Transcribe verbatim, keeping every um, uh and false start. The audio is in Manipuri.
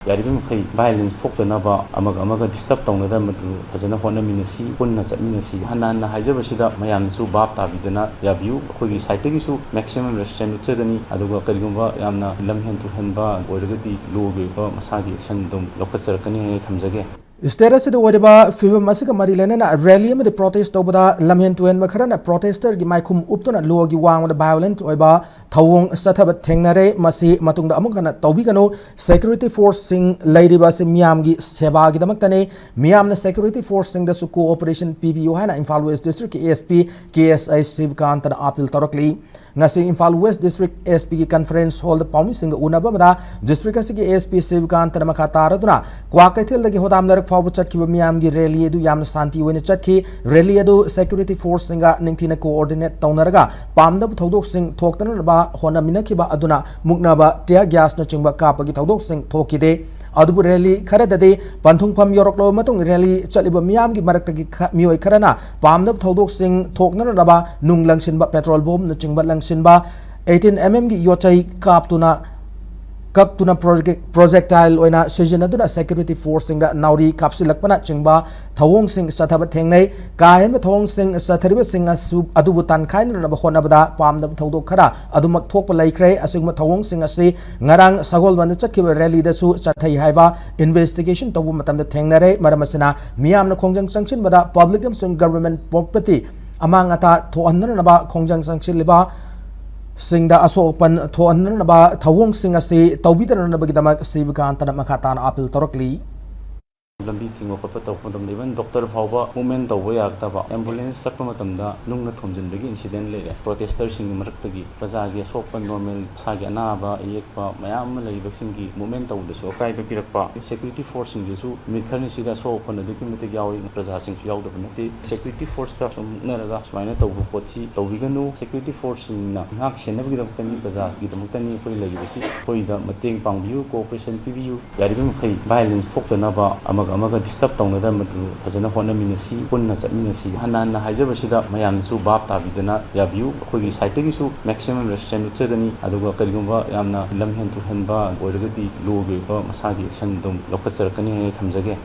ꯌꯥꯔꯤꯕ ꯃꯈꯩ ꯚꯥꯏꯑꯣꯂꯦꯟꯁ ꯊꯣꯛꯇꯅꯕ, ꯑꯃꯒ ꯑꯃꯒ ꯗꯤꯁꯇꯔꯕ ꯇꯧꯅꯗꯅꯕꯗꯨ ꯐꯖꯅ ꯍꯣꯠꯅꯃꯤꯟꯅꯁꯤ, ꯄꯨꯟꯅ ꯆꯠꯃꯤꯟꯅꯁꯤ꯫ ꯍꯟꯅ ꯍꯟꯅ ꯍꯥꯏꯖꯕꯁꯤꯗ ꯃꯌꯥꯝꯅꯁꯨ ꯚꯥꯞ ꯇꯥꯕꯤꯗꯅ ꯌꯥꯕꯤꯌꯨ꯫ ꯑꯩꯈꯣꯏꯒꯤ ꯁꯥꯏꯠꯇꯒꯤꯁꯨ ꯃꯦꯛꯁꯤꯃꯝ ꯔꯦꯁꯤꯁꯇꯦꯟꯁ ꯎꯠꯆꯒꯅꯤ, ꯑꯗꯨꯒ ꯀꯔꯤꯒꯨꯝꯕ ꯌꯥꯝꯅ ꯂꯝꯍꯦꯟ ꯇꯨꯍꯦꯟꯕ ꯑꯣꯏꯔꯒꯗꯤ ꯂꯣꯒꯤ ꯑꯣꯏꯕ ꯃꯁꯥꯒꯤ ꯑꯦꯛꯁꯟ ꯑꯗꯨꯝ ꯂꯧꯈꯠꯆꯔꯛꯀꯅꯤ ꯍꯥꯏꯅ ꯊꯝꯖꯒꯦ꯫ ꯁ꯭ꯇꯦꯠ ꯑꯁꯤꯗ ꯑꯣꯏꯔꯤꯕ ꯐꯤꯕꯝ ꯑꯁꯤꯒ ꯃꯔꯤ ꯂꯩꯅꯅ ꯔꯦꯂꯤ ꯑꯃꯗꯤ ꯄ꯭ꯔꯣꯇꯦꯁ ꯇꯧꯕꯗ ꯂꯝꯍꯦꯟ ꯇꯨꯍꯦꯟꯕ ꯈꯔꯅ ꯄ꯭ꯔꯣꯇꯦꯁꯇꯔꯒꯤ ꯃꯥꯏꯈꯨꯝ ꯎꯞꯇꯨꯅ ꯂꯣꯒꯤ ꯋꯥꯡꯃꯗ ꯚꯥꯏꯑꯣꯂꯦꯟꯁ ꯑꯣꯏꯕ ꯊꯧꯑꯣꯡ ꯆꯠꯊꯕ ꯊꯦꯡꯅꯔꯦ꯫ ꯃꯁꯤ ꯃꯇꯨꯡꯗ ꯑꯃꯨꯛ ꯍꯟꯅ ꯇꯧꯕꯤꯒꯅꯨ꯫ ꯁꯦꯀ꯭ꯌꯨꯔꯤꯇꯤ ꯐꯣꯔꯁꯁꯤꯡ ꯂꯩꯔꯤꯕ ꯑꯁꯤ ꯃꯤꯌꯥꯝꯒꯤ ꯁꯦꯕꯥꯒꯤꯗꯃꯛꯇꯅꯤ꯫ ꯃꯤꯌꯥꯝꯅ ꯁꯦꯀ꯭ꯌꯨꯔꯤꯇꯤ ꯐꯣꯔꯁꯁꯤꯡꯗꯁꯨ ꯀꯣꯑꯣꯄꯔꯦꯁꯟ ꯄꯤꯕꯤꯌꯨ ꯍꯥꯏꯅ ꯏꯝꯐꯥꯜ ꯋꯦꯁ ꯗꯤꯁꯇ꯭ꯔꯤꯛꯀꯤ A S P K S I ꯁꯤꯕꯀꯥꯟꯇꯅ appeal ꯇꯧꯔꯛꯂꯤ꯫ ꯉꯁꯤ ꯏꯝꯐꯥꯜ ꯋꯦꯁ ꯗꯤꯁꯇ꯭ꯔꯤꯛ ꯑꯦꯁ ꯄꯤꯒꯤ ꯀꯟꯐꯔꯦꯟꯁ ꯍꯣꯜꯗ ꯄꯥꯎꯃꯤꯁꯤꯡꯒ ꯎꯅꯕ ꯑꯃꯗ ꯗꯤꯁꯇ꯭ꯔꯤꯛ ꯑꯁꯤꯒꯤ ꯑꯦ ꯑꯦꯁ ꯄꯤ ꯁꯤꯕꯀꯥꯟꯇꯅ ꯃꯈꯥ ꯇꯥꯔꯗꯨꯅ ꯀ꯭ꯋꯥꯀꯩꯊꯦꯜꯗꯒꯤ ꯍꯣꯗꯥꯝ ꯂꯩꯔꯛ ꯐꯥꯎꯕ ꯆꯠꯈꯤꯕ ꯃꯤꯌꯥꯝꯒꯤ ꯔꯦꯂꯤ ꯑꯗꯨ ꯌꯥꯝꯅ ꯁꯥꯟꯇꯤ ꯑꯣꯏꯅ ꯆꯠꯈꯤ꯫ ꯔꯦꯂꯤ ꯑꯗꯨ ꯁꯦꯀ꯭ꯌꯨꯔꯤꯇꯤ ꯐꯣꯔꯁꯁꯤꯡꯒ ꯅꯤꯡꯊꯤꯅ ꯀꯣꯑꯣꯔꯗꯤꯅꯦꯠ ꯇꯧꯅꯔꯒ ꯄꯥꯝꯗꯕ ꯊꯧꯗꯣꯛꯁꯤꯡ ꯊꯣꯛꯇꯅꯕ ꯍꯣꯠꯅꯃꯤꯟꯅꯈꯤꯕ ꯑꯗꯨꯅ ꯃꯨꯛꯅꯕ, ꯇꯤꯌꯔ ꯒ꯭ꯌꯥꯁꯅꯆꯤꯡꯕ ꯀꯥꯞꯄꯒꯤ ꯊꯧꯗꯣꯛꯁꯤꯡ ꯊꯣꯛꯈꯤꯗꯦ꯫ ꯑꯗꯨꯕꯨ ꯔꯦꯂꯤ ꯈꯔꯗꯗꯤ ꯄꯟꯊꯨꯡꯐꯝ ꯌꯧꯔꯛꯂꯕ ꯃꯇꯨꯡ ꯔꯦꯂꯤ ꯆꯠꯂꯤꯕ ꯃꯤꯌꯥꯝꯒꯤ ꯃꯔꯛꯇꯒꯤ ꯈ-, ꯃꯤꯑꯣꯏ ꯈꯔꯅ ꯄꯥꯝꯗꯕ ꯊꯧꯗꯣꯛꯁꯤꯡ ꯊꯣꯛꯅꯅꯕ ꯅꯨꯡ ꯂꯪꯁꯤꯟꯕ, ꯄꯦꯇ꯭ꯔꯣꯜ ꯕꯣꯝꯅꯆꯤꯡꯕ ꯂꯪꯁꯤꯟꯕ, ꯑꯩꯠꯇꯤꯟ ꯑꯦꯝ ꯑꯦꯝꯒꯤ ꯌꯣꯠꯆꯩ ꯀꯥꯞꯇꯨꯅ, ꯀꯛꯇꯨꯅ ꯄ꯭ꯔꯣꯖꯦꯛ-, ꯄ꯭ꯔꯣꯖꯦꯛꯇꯥꯏꯜ ꯑꯣꯏꯅ ꯁꯤꯖꯤꯟꯅꯗꯨꯅ ꯁꯦꯀ꯭ꯌꯨꯔꯤꯇꯤ ꯐꯣꯔꯁꯁꯤꯡꯗ ꯅꯥꯎꯔꯤ ꯀꯥꯞꯁꯤꯜꯂꯛꯄꯅꯆꯤꯡꯕ ꯊꯧꯑꯣꯡꯁꯤꯡ ꯆꯠꯊꯕ ꯊꯦꯡꯅꯩ꯫ ꯀꯥ ꯍꯦꯟꯕ ꯊꯧꯑꯣꯡꯁꯤꯡ ꯆꯠꯊꯔꯤꯕꯁꯤꯡ ꯑꯁꯨ-, ꯑꯗꯨꯕꯨ ꯇꯥꯟꯈꯥꯏꯅꯅꯕ ꯍꯣꯠꯅꯕꯗ ꯄꯥꯝꯗꯕ ꯊꯧꯗꯣꯛ ꯈꯔ ꯑꯗꯨꯃꯛ ꯊꯣꯛꯄ ꯂꯩꯈ꯭ꯔꯦ꯫ ꯑꯁꯤꯒꯨꯝꯕ ꯊꯧꯑꯣꯡꯁꯤꯡ ꯑꯁꯤ ꯉꯔꯥꯡ ꯁꯒꯣꯜꯕꯟꯗ ꯆꯠꯈꯤꯕ ꯔꯦꯂꯤꯗꯁꯨ ꯆꯠꯊꯩ ꯍꯥꯏꯕ ꯏꯟꯚꯦꯁꯇꯤꯒꯦꯁꯟ ꯇꯧꯕ ꯃꯇꯝꯗ ꯊꯦꯡꯅꯔꯦ꯫ ꯃꯔꯝ ꯑꯁꯤꯅ ꯃꯤꯌꯥꯝꯅ ꯈꯣꯡꯖꯪ ꯆꯪꯁꯤꯟꯕꯗ ꯄꯕ꯭ꯂꯤꯛ ꯑꯃꯁꯨꯡ ꯒꯚꯔꯟꯃꯦꯟꯠ ꯄ꯭ꯔꯣꯄꯔꯇꯤ ꯑꯃꯥꯡ ꯑꯇꯥ ꯊꯣꯛꯍꯟꯗꯅꯕ ꯈꯣꯡꯖꯪ ꯆꯪꯁꯤꯜꯂꯤꯕ ꯁꯤꯡꯗ ꯑꯁꯣꯛ ꯑꯄꯟ ꯊꯣꯛꯍꯟꯗꯅꯕ ꯊꯧꯑꯣꯡꯁꯤꯡ ꯑꯁꯤ ꯇꯧꯕꯤꯗꯅꯕꯒꯤꯗꯃꯛ ꯁꯤꯕꯀꯥꯟꯇꯅ ꯃꯈꯥ ꯇꯥꯅ ꯑꯥꯄꯤꯜ ꯇꯧꯔꯛꯂꯤ꯫ ꯂꯝꯕꯤ ꯊꯤꯡꯕ ꯈꯣꯠꯄ ꯇꯧꯔꯛꯄ ꯃꯇꯝꯗ, even ꯗꯣꯛꯇꯔ ꯐꯥꯎꯕ ꯃꯨꯚꯃꯦꯟꯠ ꯇꯧꯕ ꯌꯥꯔꯛꯇꯕ, ꯑꯦꯝꯕꯨꯂꯦꯟꯁ ꯆꯠꯄ ꯃꯇꯝꯗ ꯅꯨꯡꯅ ꯊꯣꯝꯖꯤꯟꯕꯒꯤ ꯏꯟꯁꯤꯗꯦꯟꯠ ꯂꯩꯔꯦ꯫ ꯄ꯭ꯔꯣꯇꯦꯁꯇꯔꯁꯤꯡꯒꯤ ꯃꯔꯛꯇꯒꯤ ꯄ꯭ꯔꯖꯥꯒꯤ ꯑꯁꯣꯛꯄ, ꯅꯣꯔꯃꯦꯜ ꯏꯁꯥꯒꯤ ꯑꯅꯥꯕ, ꯑꯌꯦꯛꯄ ꯃꯌꯥꯝ ꯑꯃ ꯂꯩꯔꯤꯕꯁꯤꯡꯒꯤ ꯃꯨꯚꯃꯦꯟꯠ ꯇꯧꯕꯗꯁꯨ ꯑꯀꯥꯏꯕ ꯄꯤꯔꯛꯄ, ꯁꯦꯀ꯭ꯌꯨꯔꯤꯇꯤ ꯐꯣꯔꯁꯁꯤꯡꯗꯨꯁꯨ ꯅꯨꯃꯤꯠ ꯈꯔꯅꯤ ꯁꯤꯗ ꯑꯁꯣꯛ ꯑꯄꯟ ꯑꯗꯨꯛꯀꯤ ꯃꯇꯤꯛ ꯌꯥꯎꯏ, ꯄ꯭ꯔꯖꯥꯁꯤꯡꯁꯨ ꯌꯥꯎꯗꯕ ꯅꯠꯇꯦ꯫ ꯁꯦꯀ꯭ꯌꯨꯔꯤꯇꯤ ꯐꯣꯔꯁꯀ ꯁꯨꯝ ꯃꯨꯛꯅꯔꯒ ꯁꯨꯃꯥꯏꯅ ꯇꯧꯕ ꯄꯣꯠꯁꯤ ꯇꯧꯕꯤꯒꯅꯨ꯫ ꯁꯦꯀ꯭ꯌꯨꯔꯤꯇꯤ ꯐꯣꯔꯁꯁꯤꯡꯅ ꯉꯥꯛ ꯁꯦꯟꯅꯕꯒꯤꯗꯃꯛꯇꯅꯤ, ꯄ꯭ꯔꯖꯥꯒꯤꯗꯃꯛꯇꯅꯤ ꯑꯩꯈꯣꯏ ꯂꯩꯔꯤꯕꯁꯤ꯫ ꯑꯩꯈꯣꯏꯗ ꯃꯇꯦꯡ ꯄꯥꯡꯕꯤꯌꯨ, ꯀꯣꯑꯣꯄꯔꯦꯁꯟ ꯄꯤꯕꯤꯌꯨ꯫ ꯌꯥꯔꯤꯕ ꯃꯈꯩ ꯚꯥꯏꯑꯣꯂꯦꯟꯁ ꯊꯣꯛꯇꯅꯕ, ꯑꯃꯒ ꯑꯃꯒ ꯗꯤꯁꯇꯔꯕ ꯇꯧꯅꯗꯕ ꯃꯗꯨ ꯐꯖꯅ ꯍꯣꯠꯅꯃꯤꯟꯅꯁꯤ, ꯄꯨꯟꯅ ꯆꯠꯃꯤꯟꯅꯁꯤ꯫ ꯍꯟꯅ ꯍꯟꯅ ꯍꯥꯏꯖꯕꯁꯤꯗ ꯃꯌꯥꯝꯅꯁꯨ ꯚꯥꯞ ꯇꯥꯕꯤꯗꯅ ꯌꯥꯕꯤꯌꯨ꯫ ꯑꯩꯈꯣꯏꯒꯤ ꯁꯥꯏꯠꯇꯒꯤꯁꯨ ꯃꯦꯛꯁꯤꯃꯝ ꯔꯦꯁꯤꯁꯇꯦꯟꯁ ꯎꯠꯆꯒꯅꯤ꯫ ꯑꯗꯨꯒ ꯀꯔꯤꯒꯨꯝꯕ ꯌꯥꯝꯅ ꯂꯝꯍꯦꯟ ꯇꯨꯍꯦꯟꯕ ꯑꯣꯏꯔꯒꯗꯤ ꯂꯣꯒꯤ ꯑꯣꯏꯕ ꯃꯁꯥꯒꯤ ꯑꯦꯛꯁꯟ ꯑꯗꯨꯝ ꯂꯧꯈꯠꯆꯔꯛꯀꯅꯤ ꯍꯥꯏꯅ ꯊꯝꯖꯒꯦ꯫